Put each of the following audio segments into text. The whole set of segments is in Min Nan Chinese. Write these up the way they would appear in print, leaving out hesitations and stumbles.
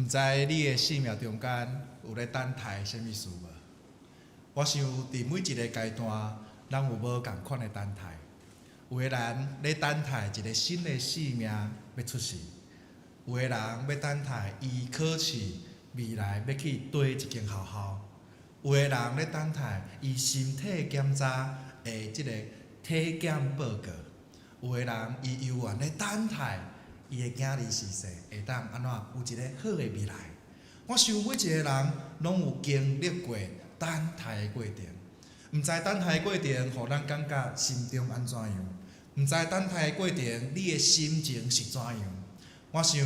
毋知你的生命中間有咧等待啥物事無？我想佇每一个階段，咱有無仝款的等待。有的人咧等待一个新的生命欲出世，有的人欲等待伊考試未來欲去佗一間學校，有的人咧等待伊身體檢查的這个體檢報告，有的人伊猶原咧等待伊的囝兒逝世會當按怎有一个好的未來。我想每一个人攏有經歷過等待的過程，毋知等待的過程，予咱感覺心中按怎樣？毋知等待的過程，你的心情是怎樣？我想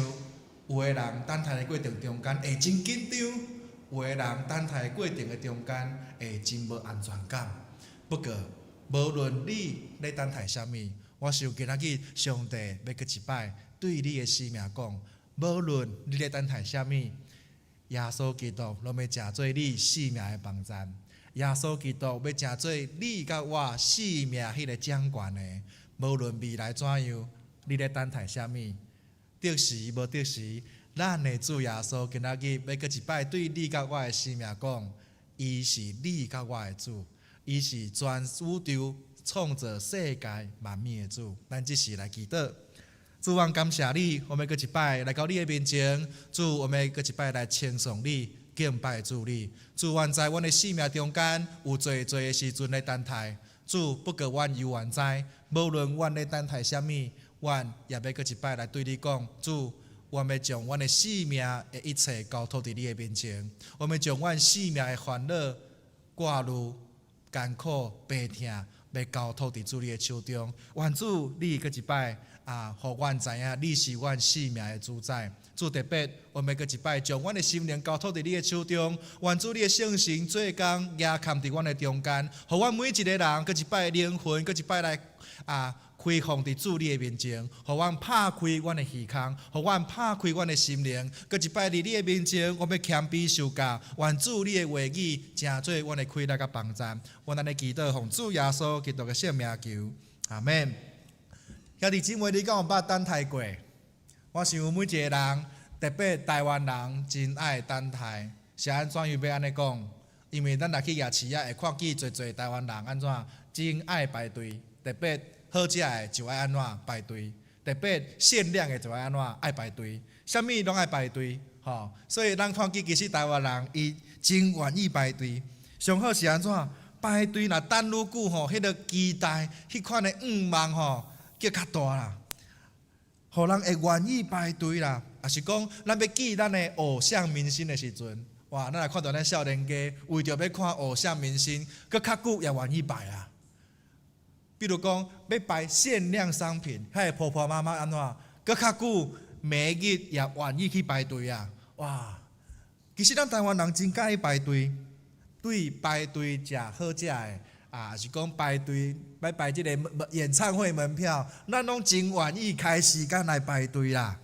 有的人等待的過程中間會真緊張，有的人等待的過程的中間會真無安全感。不過，無論你咧等待啥物，我想今仔日上帝欲閣一擺對你的生命講，無論你咧等待啥物，耶穌基督攏欲成做你生命的幫贊。耶穌基督欲成做你佮我生命彼个掌權的。無論未來怎樣，你咧等待啥物，得時無得時，咱的主耶穌今仔日欲閣一擺對你佮我的生命講，伊是你佮我的主，伊是全宇宙創造世界萬物的主。咱這時來祈禱。主，阮感謝你，我們閣一擺來到你的面前。主，我們閣一擺來稱頌你、敬拜主你。主，阮知阮的生命中間有濟濟的時陣咧等待。主，不過阮猶原知，無論阮咧等待啥物，阮也欲閣一擺來對你講，主，阮欲將阮的生命的一切交託佇你的面前。我欲將阮生命的煩惱、掛慮、艱苦、病痛，欲交託佇主你的手中。願主你閣一擺啊，予阮知影你是阮生命的主宰。主特別，我欲閣一擺將阮的心靈交託佇你的手中，願主你的聖神做工，夯崁佇阮的中間，予阮每一个人閣一擺靈魂，閣一擺來啊開放佇主你的面前，予阮拍開阮的耳孔，予阮拍開阮的心靈，閣一擺佇你的面前，我欲謙卑受教，願主你的話語成做阮的氣力佮幫贊。阮按呢祈禱，奉主耶穌基督的聖名求，阿門。兄弟姊妹，你敢有捌等待過？我想每一个人，特別台灣人，真愛等待。是按怎樣欲按呢講？因為咱若去夜市仔，會看見濟濟台灣人按怎真愛排隊，特別好食的就愛按怎排隊，特別限量的就愛按怎愛排隊，啥物攏愛排隊，吼。所以咱看見其實台灣人伊真願意排隊。上好是按怎排隊若等愈久吼，彼个期待、彼款的願望吼，閣較大啦。予人會願意排隊啦，抑是講咱欲見咱的偶像明星的時陣，哇！咱若看著咱少年家為著欲看偶像明星，閣較久也願意排啊。比如講欲排限量商品，彼个婆婆媽媽按怎，閣較久每日也願意去排隊啊！哇！其實咱台灣人真佮意排隊，對排隊食好食的。啊，是講排隊欲排這个演唱會門票，咱攏真願意開時間來排隊啦。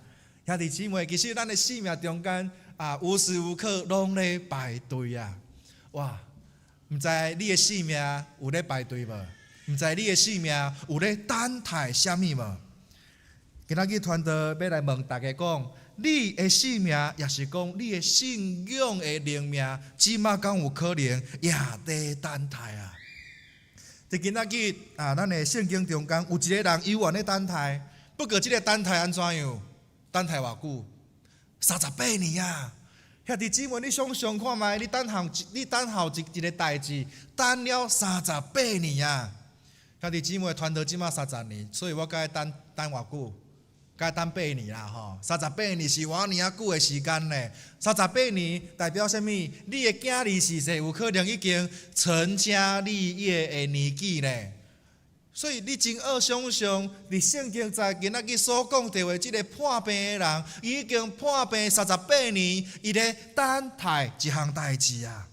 兄弟姊妹，其實咱的生命中間啊，無時無刻攏咧排隊啊！哇，毋知你的生命有咧排隊無？毋知你的生命有咧等待啥物無？今仔日傳道欲來問大家講，你的生命，抑是講你的信仰的靈命，這馬敢有可能也佇等待啊？佇今仔日啊，咱的聖經中間有一个人猶原咧等待，不過這个等待按怎樣？等待偌久？38年啊！兄弟姊妹，你想想看覓，你等候一個代誌，等了三十八年啊！兄弟姊妹，傳道這馬30年，所以我該等等偌久？該等八年啦吼！三十八年是偌爾仔久的時間呢？三十八年代表啥物？你的囝兒逝世有可能已經成家立業的年紀呢？所以你真愛想象，佇聖經在今仔日所講著的這个破病的人，已經破病三十八年，伊咧等待一項代誌啊！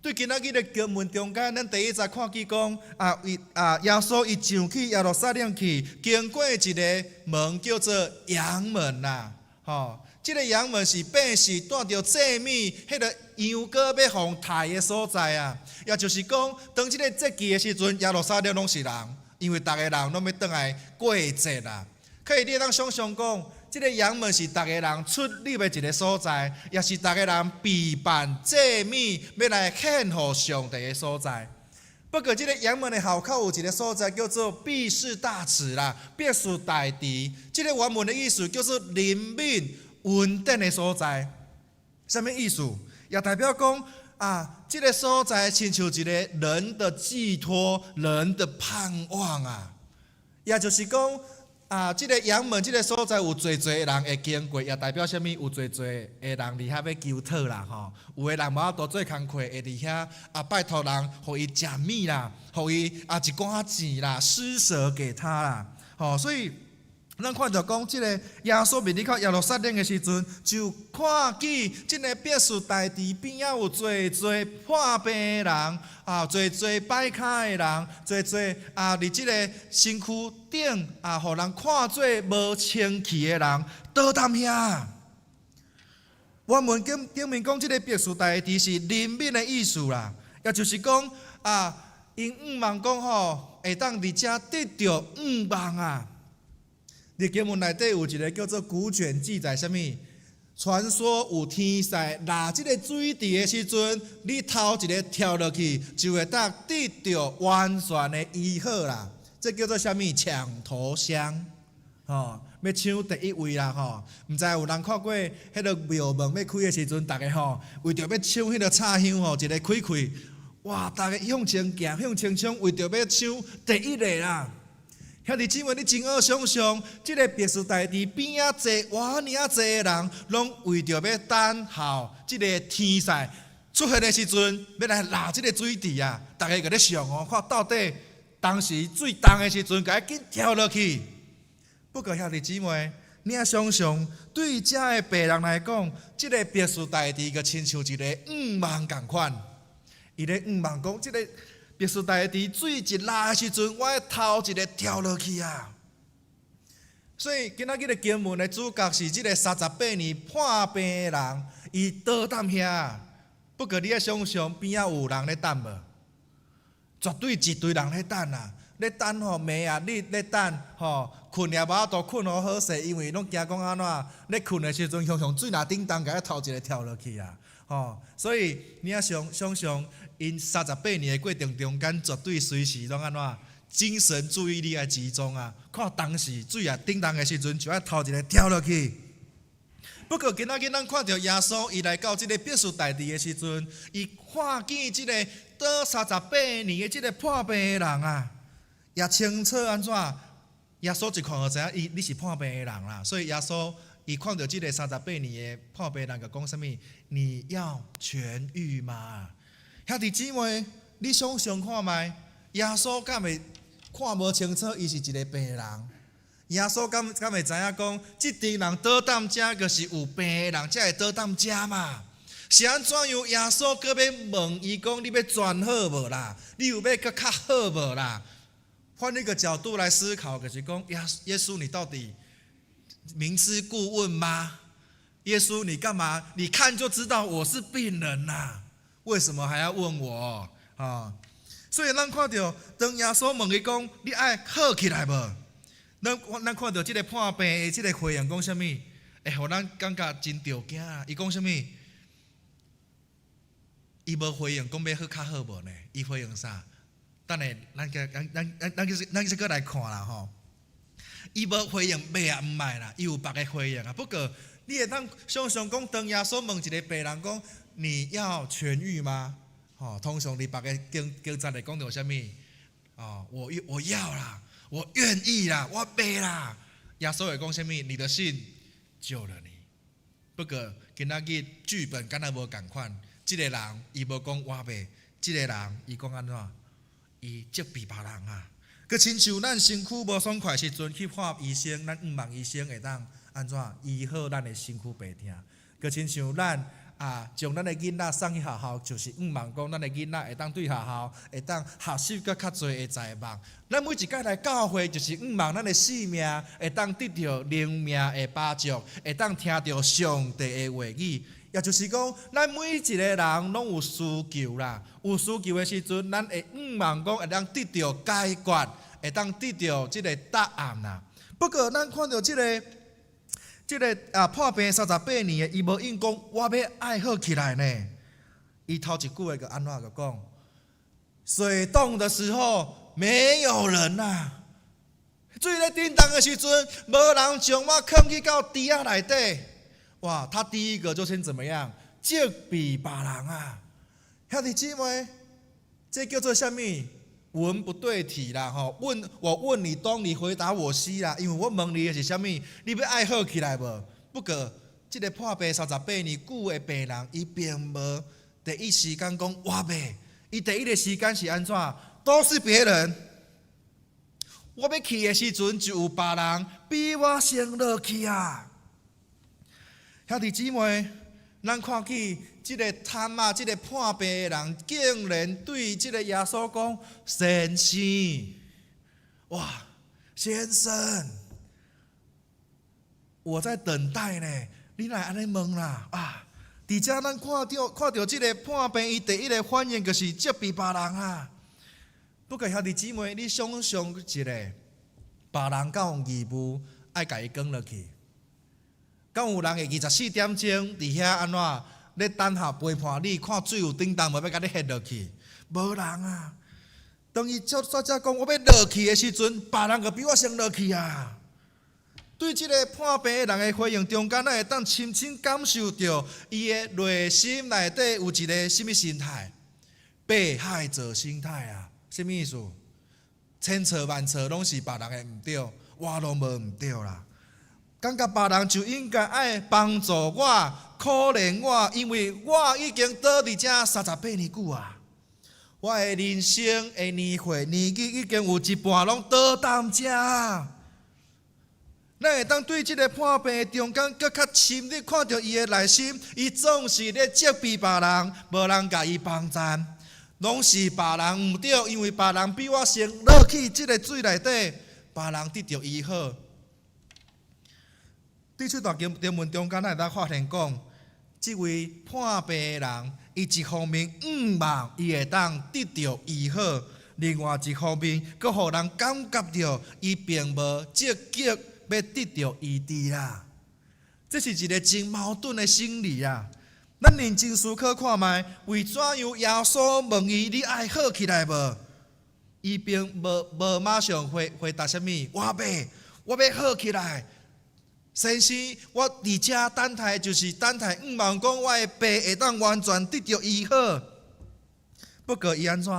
對今仔日的經文中間，咱第一節看見講啊，伊啊耶穌伊上去耶路撒冷去，經過一个門叫做羊門啦，吼，這个羊門是百姓帶著祭物，彼个羊羔欲予刣的所在啊。也就是講，當這个節期的時陣，耶路撒冷攏是人，因為逐个人攏欲轉來過節啦。可以你會當想象講，這個羊門是逐个人出入的一个所在，也是逐个人備辦祭物欲來獻予上帝的所在。不過，這个羊門的後口有一个所在叫做畢士大池啦，畢士大池。這个原文的意思叫做憐憫恩典的所在。啥物意思？也代表講啊，這个所在親像一个人的寄託、人的盼望啊。也就是講啊，這个羊門這个所在有濟濟人會經過，也代表啥物？有濟濟的人佇遐欲求討啦，吼。有的人無法度做工課，會佇遐啊拜託人，予伊食物啦，予伊啊一寡錢啦，施捨給他啦，吼。所以咱看著講，這个耶穌面入到耶路撒冷的時陣，就看見這个畢士大池邊仔有濟濟破病的人，啊，濟濟擺跤的人，濟濟啊，佇這个身軀頂啊，予人看做無清氣的人，倒踮遐。原文頂頂面講，這个畢士大池是憐憫的意思啦，也就是講啊，𪜶向望講吼，會當佇遮得著向望啊。佇經文內底有一个叫做古卷記載，啥物？傳說有天使抐這个水池的時陣，你頭一个跳落去，就會當得著完全的醫好啦。這叫做啥物？搶頭香，吼，欲搶第一位啦，吼！毋知有人看過彼个廟門欲開的時陣，逐个吼為著欲搶彼个插香吼，一个開開，哇！逐个向前行，向前衝，為著欲搶第一个啦。兄弟姊妹，你真好想象，這个畢士大池邊仔坐偌爾仔濟的人，攏為著欲等候這个天使出現的時陣，欲來抐這个水池啊！逐个閣咧想哦，看到底當時水動的時陣，共伊緊跳落去。不過兄弟姊妹，你愛想象，對遮的病人來講，這个畢士大池就親像一个向望仝款。伊咧向望講，這个畢士大池水一抐的時陣，我愛頭一个跳落去啊！所以今仔日的經文的主角是這个38年破病的人，伊倒踮遐。不過你愛想象，邊仔有人咧等無？絕對一堆人咧等啊！咧等吼暝啊，日咧等吼，睏也無法度睏予好勢，因為攏驚講按怎咧睏的時陣，雄雄水若振動，共伊頭一个跳落去啊！吼，所以你愛想想象，𪜶38年的過程中間，絕對隨時攏按怎精神注意力愛集中啊！看當時水啊振動的時陣，就愛頭一个跳落去。不過今仔日咱看著耶穌，伊來到這个畢士大池的時陣，伊看見這个倒38年的這个破病的人啊，也清楚按怎？耶穌一看就知影，伊你是破病的人啦，所以耶穌伊看著這个三十八年的破病人，就講啥物？你要痊癒嗎？兄弟姊妹，你想象看覓？耶穌敢會看無清楚，伊是一个病人？耶穌敢敢會知影講，這陣人倒踮遮，就是有病的人才會倒踮遮嘛？是按怎樣？耶穌閣欲問伊講：你欲全好無啦？你有欲閣較好無啦？換一個角度來思考，就是講耶耶穌，你到底明知故問嗎？耶穌，你幹嘛？你看就知道我是病人啦，為什麼還要問我？啊？所以咱看著當耶穌問伊講：你愛好起來無？咱咱看著這个破病的這个回應講啥物？會予咱感覺真著驚啊！伊講啥物？伊無回應講欲好較好無呢？伊回應啥？等下咱咱咱咱咱咱閣來看啦吼。伊無回應欲啊毋愛啦，伊有別个回應啊。不過你會當想象講，當耶穌問一个病人講：你要痊癒嗎？吼，通常佇別个經經節會講著啥物？哦，我我要啦，我願意啦，我欲啦。耶穌會講啥物？你的信救了你。不過今仔日劇本敢若無仝款，這个人伊無講我欲，這个人伊講按怎？伊責備別人啊。閣親像咱身軀無爽快時陣去看醫生，咱向望醫生會當按怎醫好咱的身軀病痛。閣親像咱啊，將咱的囡仔送去學校，就是向望講咱的囡仔會當對學校會當學習閣較濟的才望。咱每一擺來教會，就是向望咱的性命會當得著靈命的飽足，會當聽著上帝的話語。也就是講，咱每一個人攏有需求啦，有需求的時陣，咱會向望講會當得著解決，會當得著這个答案啦。不過，咱看著這个。這个啊破病三十八年的，伊無應講我欲愛好起來呢。伊頭一句話就按怎就講？水動的時候沒有人啊，水咧振動的時陣，無人將我囥去到池仔內底。哇！他第一個就先怎麼樣？責備別人啊！兄弟姊妹，這叫做啥物？文不對題啦，吼！問我問你東，你回答我西啦。因為我問你的是啥物？你欲愛好起來無？不過，這个破病三十八年久的病人，伊並無第一時間講我欲，伊第一个時間是按怎？都是別人。我欲去的時陣，就有別人比我先落去啊！兄弟姊妹，咱看見這个癱啊，這个破病的人，竟然對這个耶穌講：“先生，哇，先生，我在等待呢，你哪會按呢問啦？”啊！佇遮咱看著這个破病，伊第一个反應就是責備別人啊。不過兄弟姊妹，你想象一下，別人敢有義務愛共伊扛落去？敢有人會24點鐘佇遐按怎咧等候陪伴你，看水有振動無，欲共你彼落去？無人啊！當伊煞煞才講我欲落去的時陣，別人就比我先落去啊！對這个破病的人的回應中間，咱會當深深感受著伊的內心內底有一个啥物心態？被害者心態啊！啥物意思？千錯萬錯攏是別人的毋對，我攏無毋對啦。感覺別人就應該愛幫助我、可憐我，因為我已經倒佇遮三十八年久啊！我的人生的年歲年紀已經有一半攏倒佇遮。咱會當對這个破病的中間，閣較深入看著伊的內心，伊總是咧責備別人，無人共伊幫贊，攏是別人毋對，因為別人比我先落去這个水內底，別人得著醫好。對這段經文中間，咱會當發現講，這位破病的人，伊一方面向望伊會當得著醫好，另外一方面，閣予人感覺著伊並無積極欲得著醫治啦。這是一个真矛盾的心理啊！咱認真思考看覓，為怎樣耶穌問伊你愛好起來無？伊並無馬上回答啥物，我欲好起來。先生，我佇遮等待就是等待，向望講我的病會當完全得著醫好。不過伊按怎？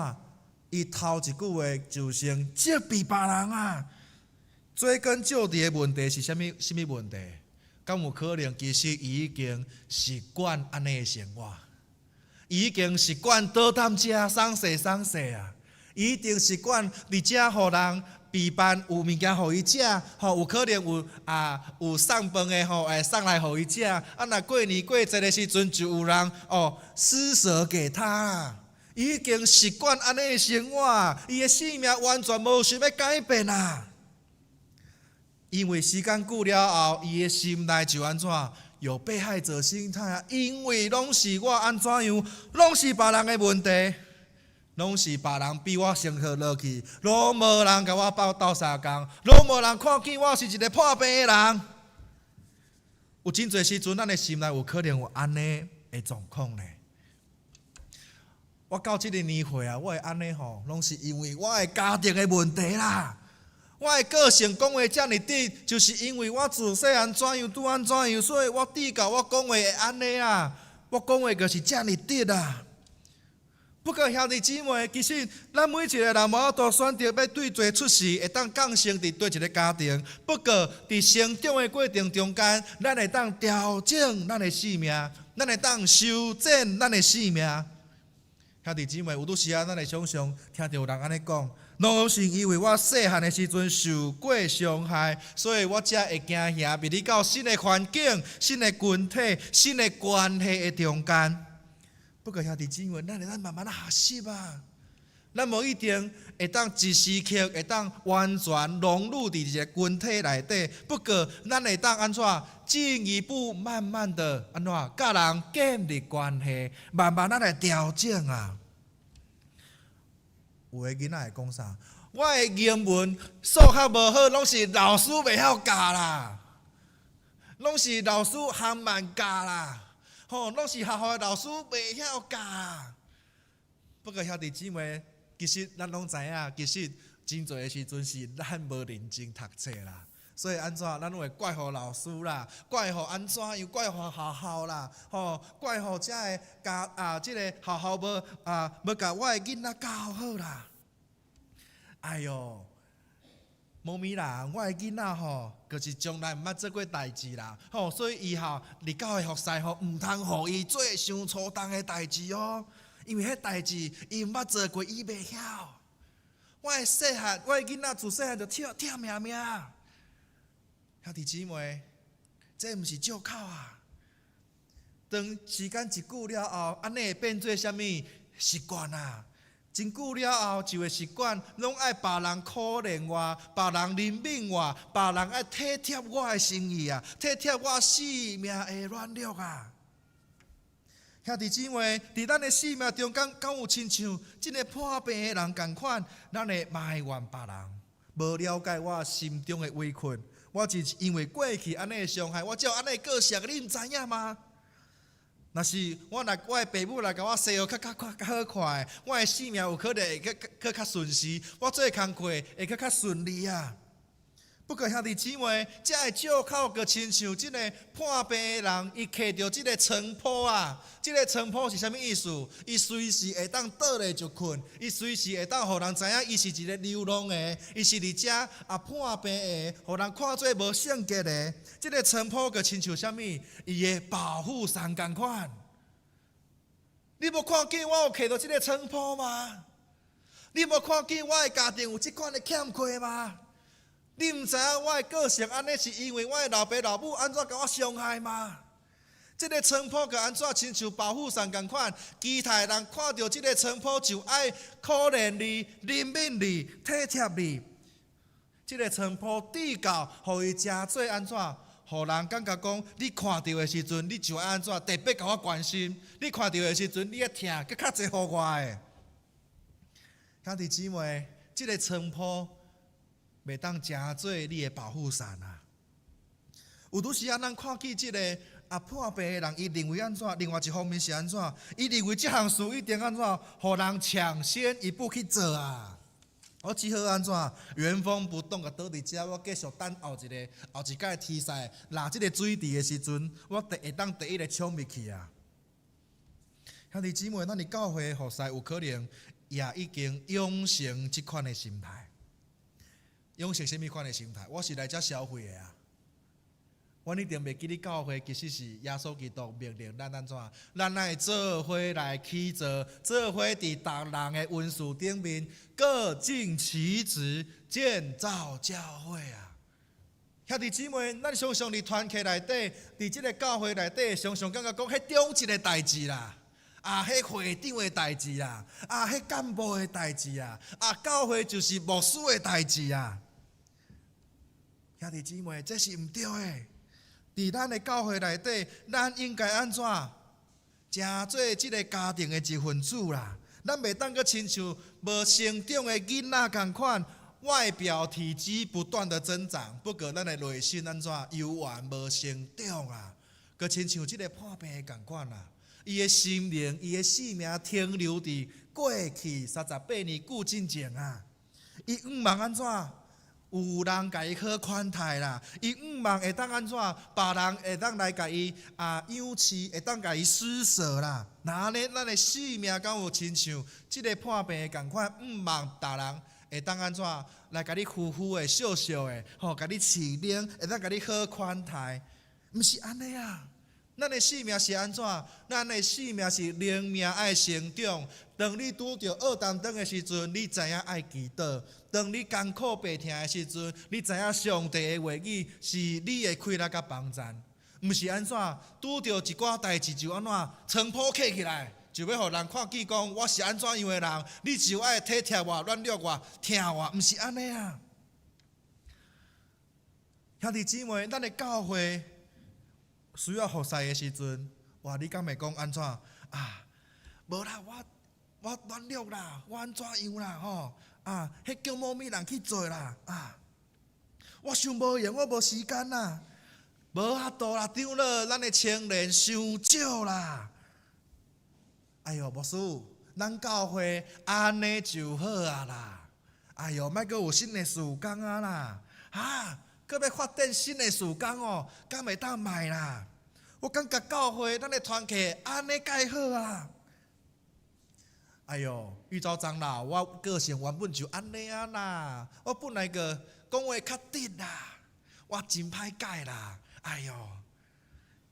伊頭一句話就先責備別人啊！追根究底的問題是啥物？啥物問題？敢有可能其實伊已經習慣按呢的生活，伊已經習慣倒踮遮鬆勢鬆勢啊！伊已經習慣佇遮予人備辦有物件予伊食，吼有可能有送飯的吼，會送來予伊食。啊，若過年過節的時陣，就有人哦施捨給他。伊已經習慣按呢的生活，伊的性命完全無想欲改變啊！因為時間久了後，伊的心內就按怎有被害者心態啊！因為攏是我按怎樣，攏是別人的問題，攏是別人比我先去落去，攏無人共我鬥鬥相共，攏無人看見我是一个破病的人。有真濟時陣，咱的心內有可能有按呢的狀況呢。我到這个年歲啊，我會按呢吼，攏是因為我的家庭的問題啦。我的個性講話遮爾直，就是因為我自細漢怎樣拄按怎樣，所以我至到我講話會按呢啊。我講話就是遮爾直啊。不過兄弟姊妹，其實咱每一個人無法度選擇欲對佗出世，會當降生佇佗一个家庭。不過佇成長的過程中間，咱會當調整咱的性命，咱會當修正咱的性命。兄弟姊妹，有拄時啊，咱會常常聽著有人按呢講，攏是因為我細漢的時陣受過傷害，所以我才會驚嚇，入去到新的環境、新的群體、新的關係的中間。不過兄弟姊妹，咱會當慢慢仔學習啊。咱無一定會當一時刻會當完全融入佇一个群體內底。不過，咱會當按怎進一步慢慢的按怎佮人建立關係，慢慢仔來調整啊。有的囡仔會講啥？我的英文數學無好，攏是老師袂曉教啦。攏是老師含慢教啦，吼，攏是學校的老師袂曉教啦。不過兄弟姊妹，其實咱攏知影，其實真濟的時陣是咱無認真讀冊啦。所以按怎，咱攏會怪予老師啦，怪予按怎樣，怪予學校啦，吼，怪予遮个教啊，這个學校無啊，無共我的囡仔教好啦。哎喲，無咪啦，我的囡仔吼，就是從來毋捌做過代誌啦，吼，所以以後入教會服侍吼，毋通予伊做傷粗重的代誌哦，因為彼代誌伊毋捌做過，伊袂曉。我的細漢，我的囡仔自細漢就疼疼命命。兄弟姊妹，這毋是借口啊！當時間一久了後，按呢會變做啥物習慣啊？真久了後就會習慣，攏愛別人可憐我，別人憐憫我，別人愛體貼我的心意啊，體貼我性命的軟弱啊！兄弟姊妹，佇咱的生命中間，敢有親像這个破病的人仝款，咱會埋怨別人，無了解我心中的圍困。我就是因為過去按呢的傷害，我才有按呢的個性，你毋知影嗎？若是我若我的爸母來共我生予較較較較好看的，我的生命有可能會閣閣較順時，我做工課會閣較順利啊。不過兄弟姊妹，這个借口閣親像這个破病的人，伊囥著這个床鋪啊，這个床鋪是啥物意思？伊隨時會當倒咧就睏，伊隨時會當予人知影，伊是一个流浪的，伊是佇遮啊破病的，予人看做無聖潔的。這个床鋪閣親像啥物？伊的保護傘仝款。你無看見我有囥著這个床鋪嗎？你無看見我的家庭有這款的欠缺嗎？你毋知影我的個性按呢，是因為我的老爸老母按怎共我傷害嗎？這个床鋪閣按怎親像保護傘仝款，其他人看著這个床鋪就愛可憐你、憐憫你、體貼你。這个床鋪至到，予伊成做按怎？予人感覺講，你看著的時陣，你就愛按怎特別共我關心。你看著的時陣，你會疼閣較濟予我的。兄弟姊妹，這个床鋪袂當成做你的保護傘啊！有拄時仔，咱看見這个啊破病的人，伊認為按怎？另外一方面是按怎？伊認為這項事一定按怎？予人搶先一步去做啊！我只好按怎？原封不動共倒佇遮，我繼續等後一个後一擺天災落這个水池的時陣，我第會當第一个衝入去啊！兄弟姊妹，咱佇教會服侍有可能也已經養成這款的心態。養成啥物款的心態？我是來遮消費的啊！阮一定袂記得教會其實是耶穌基督命令咱按怎？咱愛做伙來起造，做伙佇逐人的恩賜頂面各盡其職，建造教會啊！兄弟姊妹，咱常常佇團契內底，佇這个教會內底，常常感覺講，彼長執的代誌啦，啊，彼會長的代誌啦，啊，彼幹部的代誌啊，啊，教會就是牧師的代誌啊！兄弟姊妹，這是毋對的。佇咱的教會內底，咱應該按怎？成做這个家庭的一份子啦。咱袂當閣親像無成長的囡仔仝款，外表體積不斷的增長，不過咱的內心按怎？猶原無成長啊！閣親像這个破病的仝款啊！伊的心靈、伊的性命停留佇過去38年久進前啊！伊向望按怎？有人共伊好款待啦，伊向望會當按怎？別人會當來共伊啊養飼，會當共伊施捨啦。若按呢，咱的性命敢有親像這个破病的仝款，向望別人會當按怎來共你呼呼的、笑笑的，吼，共你飼奶，會當共你好款待，毋是按呢啊！咱的性命是按怎？咱的性命是靈命愛成長。當你拄著僫擔當的時陣，你知影愛祈禱；當你艱苦病疼的時陣，你知影上帝的話語是你的氣力佮幫贊。毋是按怎？拄著一寡代誌就按怎？床鋪囥起來，就欲予人看見講我是按怎樣的人，你就愛體貼我、軟弱我、疼我，毋是按呢啊！兄弟姊妹，咱的教會需要服侍的時陣，哇！你敢會講按怎啊？無啦，我我軟弱啦，我按怎樣啦？吼啊！彼叫某物人去做啦啊！我傷無閒，我無時間啦。無法度啦，長老，咱的青年傷少啦。哎喲，牧師，咱教會按呢就好啊啦。哎喲，莫閣有新的事工啊啦。哈，閣欲發展新的事工哦，敢會當賣啦？我感覺教會咱的團契按呢蓋好啊。哎喲，玉昭長老，我個性原本就按呢啊啦，我本來就講話較直啦，我真歹改啦。哎喲，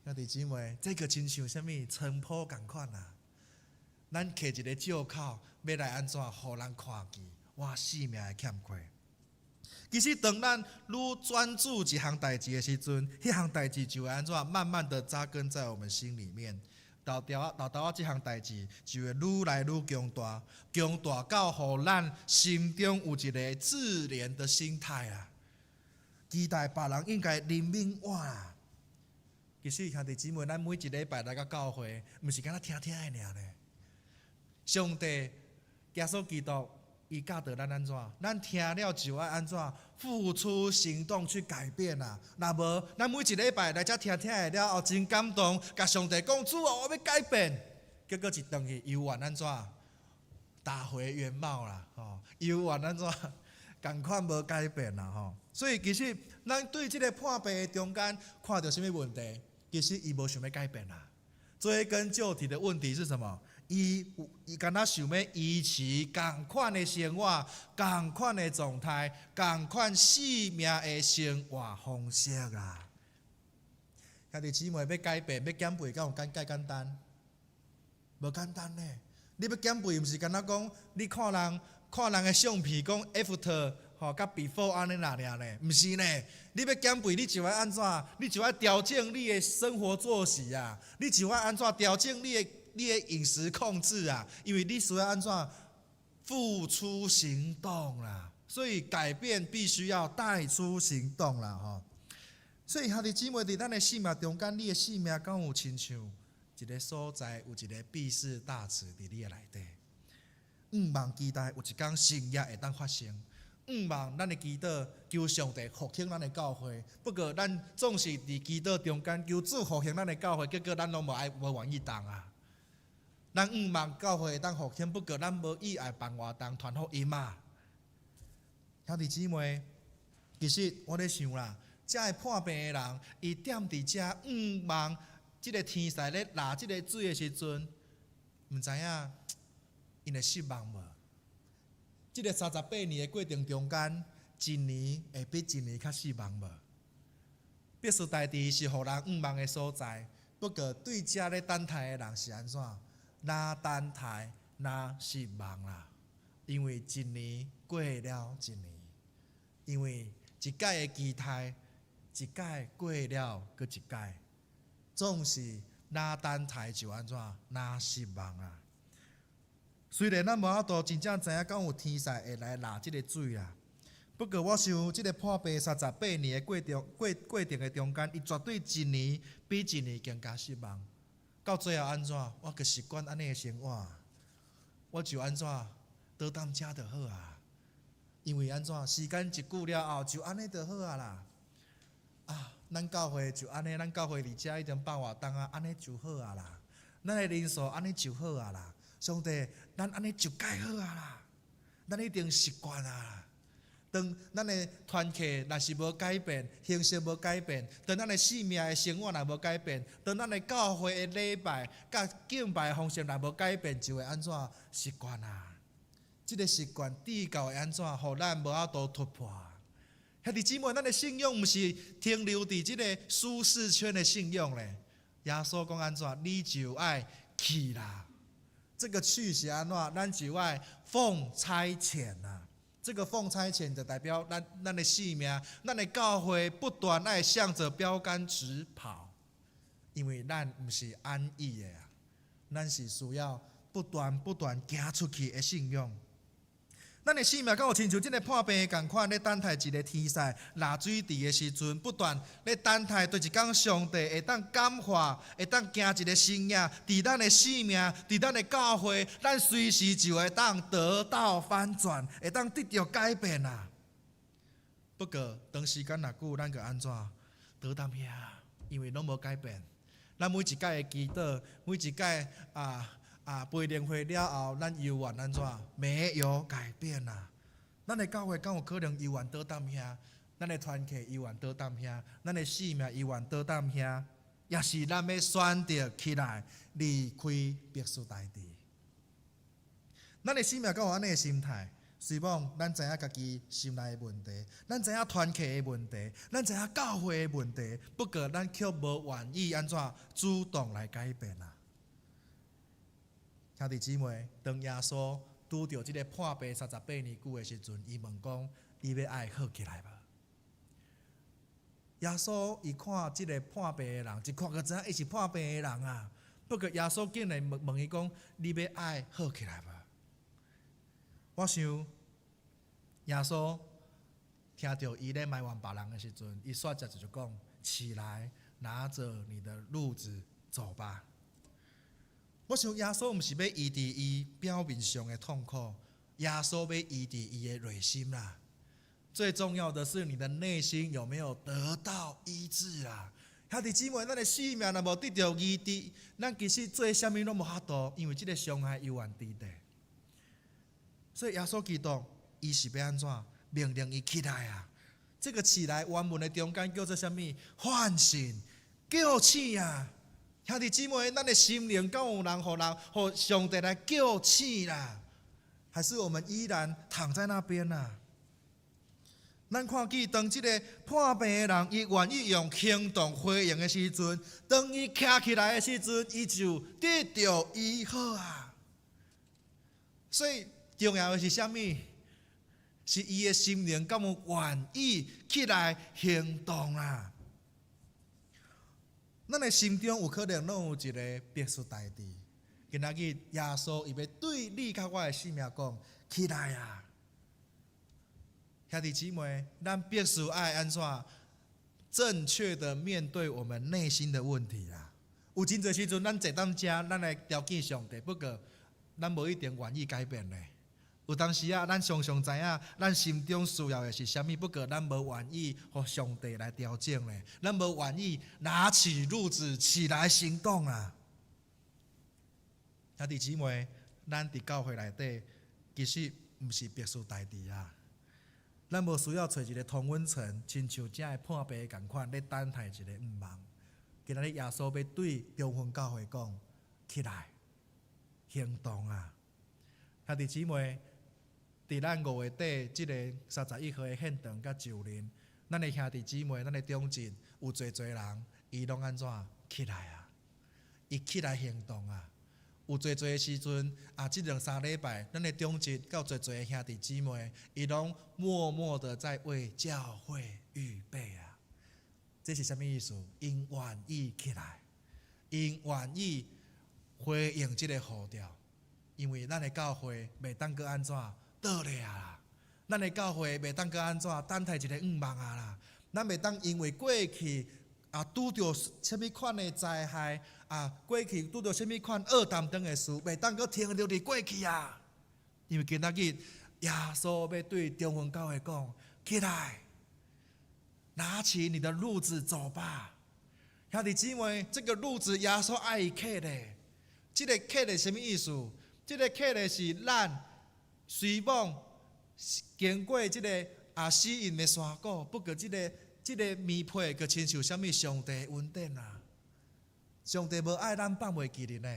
兄弟姊妹，這個親像啥物床鋪仝款啊？咱摕一個借口，欲來按怎，予人看見我性命的欠缺。其實，當咱愈專注一項代誌的時陣，彼項代誌就會按怎，慢慢的扎根在我們心裡面。沓沓仔、沓沓仔，這項代誌就會愈來愈強大，強大到予咱心中有一個自憐的心態啊！期待別人應該憐憫我啦。其實兄弟姊妹，咱每一禮拜來到教會，毋是干焦聽聽的爾呢。上帝耶穌基督，伊教導咱按怎，咱聽了就愛按怎，付出行動去改變啊！若無，咱每一禮拜來遮聽聽的了後，真感動，共上帝講，主啊，我欲改變。結果一轉去，猶原按怎，打回原貌啦，吼，猶原按怎，仝款無改變啦，吼。所以其實，咱對這个破病的中間看著啥物問題？其實伊無想欲改變啦。追根究底的問題是什麼？伊敢若想欲維持仝款的生活、仝款的狀態、仝款性命的生活方式啊！兄弟姊妹欲改變、欲減肥，敢有簡簡單？無簡單呢。你欲減肥，毋是干焦講，你看人看人的相片，講 after 吼，佮 before 按呢爾呢？毋是呢。你欲減肥，你就愛按怎？你就愛調整你的生活作息啊！你就愛按怎調整你的飲食控制啊？因為你需要按怎付出行動啦。所以改變必須要帶出行動啦，吼。所以兄弟姊妹，佇咱的生命中間，你的生命敢有親像一个所在，有一个畢士大池佇你的內底。向望期待有一工神蹟會當發生。向望咱的祈禱，求上帝復興咱的教會。不過咱總是佇祈禱中間求主復興咱的教會，結果咱攏無愛無願意動啊。咱向望教會會當復興，不過咱無意愛辦活動傳福音啊。兄弟姊妹，其實我咧想啦，遮个破病的人，伊踮佇遮向望這个天使咧抐這个水的時陣，毋知影𪜶會失望無？這个38年的過程中間，一年會比一年較失望無？畢士大池是予人向望的所在，不過對遮咧等待的人是按怎？若等待，若失望啦。因為一年過了一年，因為一擺的期待，一擺過了閣一擺，總是若等待就按怎？若失望啊！雖然咱無法度真正知影敢有天使會來抐這个水啦，不過我想這个破病38年的過程過過程的中間，伊絕對一年比一年更加失望。到最後按怎？我就習慣按呢的生活，我就按怎倒踮遮就好啊。因為按怎時間一久了後，就按呢就好啊啦。啊，咱教會就按呢，咱教會佇遮已經辦活動啊，按呢就好啊啦。咱的人數按呢就好啊啦。上帝，咱按呢就蓋好啊啦。咱已經習慣啊。當咱的團契若是無改變，形式無改變，當咱的生命的生活若無改變，當咱的教會的禮拜佮敬拜方式若無改變，就會按怎習慣啊？這个習慣至到會按怎，予咱無法度突破。兄弟姊妹，咱的信仰毋是停留佇這个舒適圈的信仰咧。耶穌講按怎，你就愛去啦。這个去是按怎？咱就愛奉差遣啊。這个奉差遣就代表咱的性命，咱的教會不斷愛向著標杆直跑，因為咱毋是安逸的啊，咱是需要不斷不斷行出去的信仰。咱的生命敢有親像這个破病的仝款，咧等待一个天使抐水池的時陣，不斷咧等待對一工上帝會當感化，會當行一个神蹟，佇咱的生命，佇咱的教會，咱隨時就會當得到翻轉，會當得著改變啊。不過，當時間若久，咱閣按怎？倒踮遐，因為攏無改變。咱每一擺的祈禱，每一擺培靈會了後，咱猶原按怎？沒有改變啊！咱的教會敢有可能猶原倒踮遐？咱的團契猶原倒踮遐？咱的生命猶原倒踮遐？抑是咱欲選擇起來離開別墅大地？咱的生命敢有按呢的心態？雖罔咱知影家己心內的問題，咱知影團契的問題，咱知影教會的問題，不過咱卻無願意按怎主動來改變啊！兄弟姊妹，當耶穌拄著這個破病38年久的時陣，伊問講：你欲愛好起來無？耶穌伊看這個破病的人，一看就知影伊是破病的人啊。不過耶穌竟然問問伊講：你欲愛好起來無？我想耶穌聽著伊咧埋怨別人的時陣，伊煞接著就講：起來，拿著你的褥子走吧。我想耶穌毋是欲醫治伊表面上的痛苦，耶穌欲醫治伊的內心啦。最重要的是你的內心有沒有得到醫治啊？兄弟姊妹，咱的生命若無得著醫治，咱其實做啥物攏無法度，因為這個傷害猶原佇咧。所以耶穌基督，伊是欲按怎命令伊起來啊？這個起來原文的中間叫做啥物？喚醒、叫醒啊！兄弟姊妹，咱的心靈敢有人予人予上帝來叫醒啦？還是我們依然躺在那邊啊？咱看見當這個破病的人，伊願意用行動回應的時陣，當伊徛起來的時陣，伊就得著醫好啊！所以重要的是啥物？是伊的心靈敢有願意起來行動啊！咱的心中有可能攏有一个別墅大地。今仔日耶穌伊欲對你佮我的生命講：起來啊！兄弟姊妹，咱必須愛按怎正確的面對我們內心的問題啦。有真濟時陣，咱坐佇遮，咱來調侃上帝，不過咱無一定願意改變咧。有當時啊，咱常常知影，咱心中需要的是啥物，不過咱無願意予上帝來調整咧，咱無願意拿起褥子起來行動啊！兄弟姊妹，咱佇教會內底，其實毋是別墅代誌啊。咱無需要揣一个同溫層，親像遮的破病仝款，咧等待一个向望。今仔日耶穌欲對中分教會講：起來，行動啊！兄弟姊妹，佇咱5月底這个31號的獻堂佮就任，咱的兄弟姊妹，咱的長執有濟濟人，伊攏按怎起來啊？伊起來行動啊！有濟濟的時陣啊，這兩三禮拜，咱的長執佮濟濟的兄弟姊妹，伊攏默默的在為教會預備啊。這是啥物意思？𪜶願意起來，𪜶願意回應這个呼召，因為咱的教會袂當閣按怎倒咧啊啦，咱的教會袂當閣按怎等待一个向望啊啦，咱袂當因為過去啊拄著啥物款的災害啊，過去拄著啥物款惡擔當的事，袂當閣停留佇過去啊。因為今仔日耶穌欲對中分教會講：起來，拿起你的褥子走吧。兄弟姊妹，這个褥子耶穌愛伊揢咧，這个揢咧啥物意思？這个揢咧是咱雖罔經過這个死蔭的山谷，不過這个棉被，閣親像啥物上帝的恩典啊！上帝無愛咱放袂記哩呢。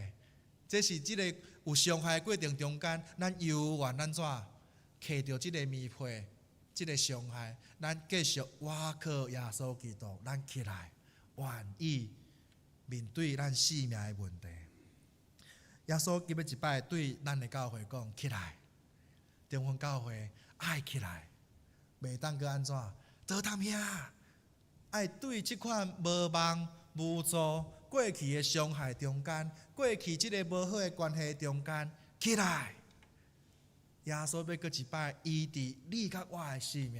這是這个有傷害的過程中間，咱猶原按怎揢著這个棉被，這个傷害，咱繼續倚靠耶穌基督，咱起來願意面對咱生命的問題。耶穌今仔一擺對咱的教會講：起來，中分教會愛起來，袂當閣按怎倒踮遐，愛對這款無望、無助、過去的傷害中間，過去這个無好的關係中間，起來。耶穌欲閣一擺醫治你佮我的生命，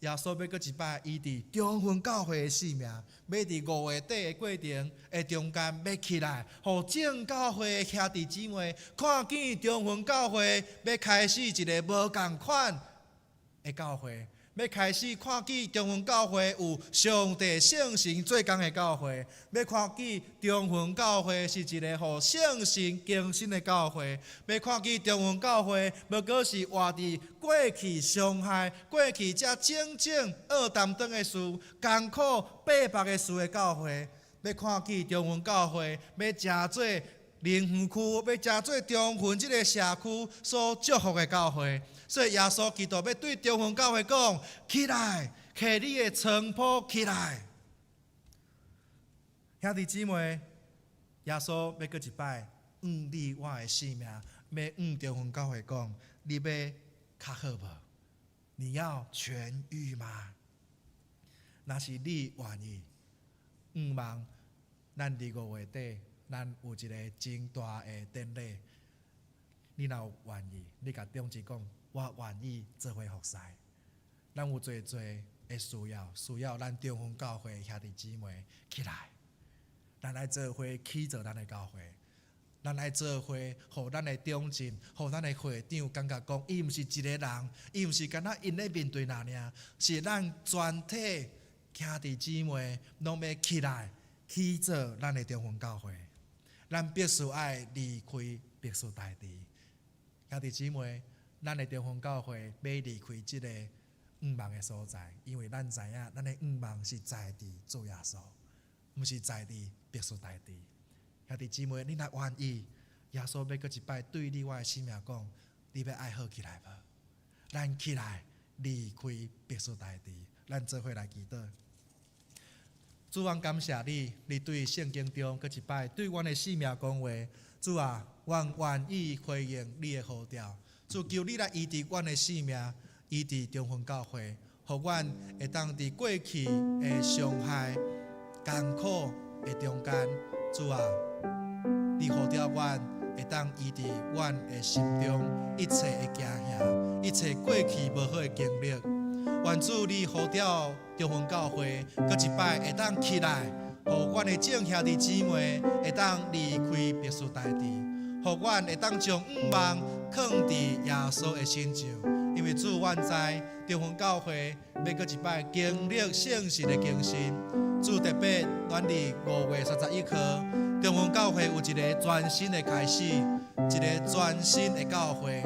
耶穌欲閣一擺醫治中分教會的生命，欲佇5月底的過程的中間，欲起來，予眾教會的兄弟姊妹看見中分教會欲開始一个無仝款的教會，欲開始看見中雲教會有上帝聖神做工的教會，欲看見中雲教會是一個予聖神更新的教會，欲看見中雲教會無閣是活佇過去傷害、過去這種種惡擔當的事、艱苦百百的事的教會，欲看見中雲教會欲成做林園區，欲成做中雲這个社區所祝福的教會。所以耶穌基督欲對中雲教會講：起來，摕你的床鋪起來。兄弟姊妹，耶穌欲閣一擺，向你我的性命，欲向中雲教會講：你欲較好無？你要痊癒嗎？若是你願意，向望咱佇5月底，咱有一个真大的典禮。你若有願意，你共長執講：我願意做伙服侍。咱有濟濟的需要，需要咱中雲教會兄弟姊妹起來，咱來做伙起造咱的教會，咱來做伙，予咱的長進，予咱的會長感覺講，伊毋是一个人，伊毋是干焦𪜶咧面對爾爾，是咱全體兄弟姊妹攏欲起來起造咱的中雲教會。咱必須愛離開別墅大池。兄弟姊妹，咱的中雲教會欲離開這个向望的所在，因為咱知影，咱的向望是在佇主耶穌，毋是在佇別墅大池。兄弟姊妹，你若願意，耶穌欲閣一擺對你我的生命講，你欲愛好起來無？咱起來離開別墅大池，咱做伙來祈禱。主，阮感謝你，你對聖經中閣一擺對阮的生命講話。主啊，阮願意回應你的呼召。主，求你來醫治阮的生命，醫治中雲教會，予阮會當佇過去的傷害、艱苦的中間，主啊，你呼召阮會當醫治阮的心中一切的驚嚇，一切過去無好的經歷。願主你呼召中雲教會，閣一擺會當起來，予阮的眾兄弟姊妹會當離開別墅大池，予阮會當將向望囥佇耶穌的身上。因為主，阮知中雲教會欲閣一擺經歷聖神的更新。主，特別咱佇5月31號，中雲教會有一个全新的開始，一个全新的教會。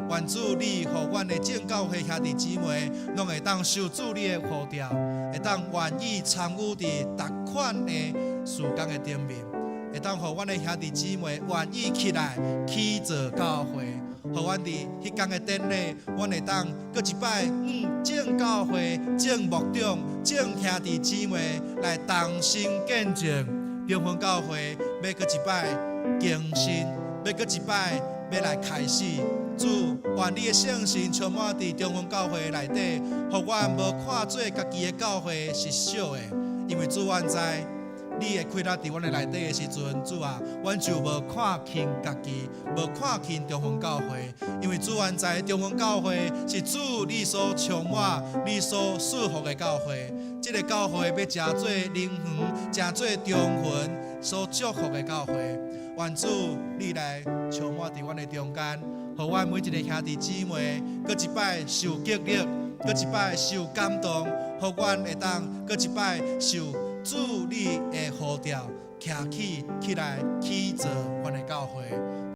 願主你予阮的眾教會兄弟姊妹，攏會當受主你的呼召，會當願意參與佇逐款的事工的頂面，會當予阮的兄弟姊妹願意起來起造教會，予阮佇彼工的典禮，阮會當閣一擺，眾教會、眾牧長、眾兄弟姊妹來同心見證，中雲教會欲閣一擺更新，欲閣一擺欲來開始。主，願你的聖神充滿佇中雲教會內底，予阮無看做家己的教會是小的，因為主，阮知你的氣力佇阮的內底的時陣，主啊，阮就無看輕家己，無看輕中雲教會，因為主，阮知中雲教會是主你所充滿、你所賜福的教會。這个教會欲成做林園，成做中雲所祝福的教會。願主你來充滿佇阮的中間，予阮每一个兄弟姊妹，閣一擺受激勵，閣一擺受感動，予阮會當閣一擺受主你的呼召，徛起起來起造阮的教會。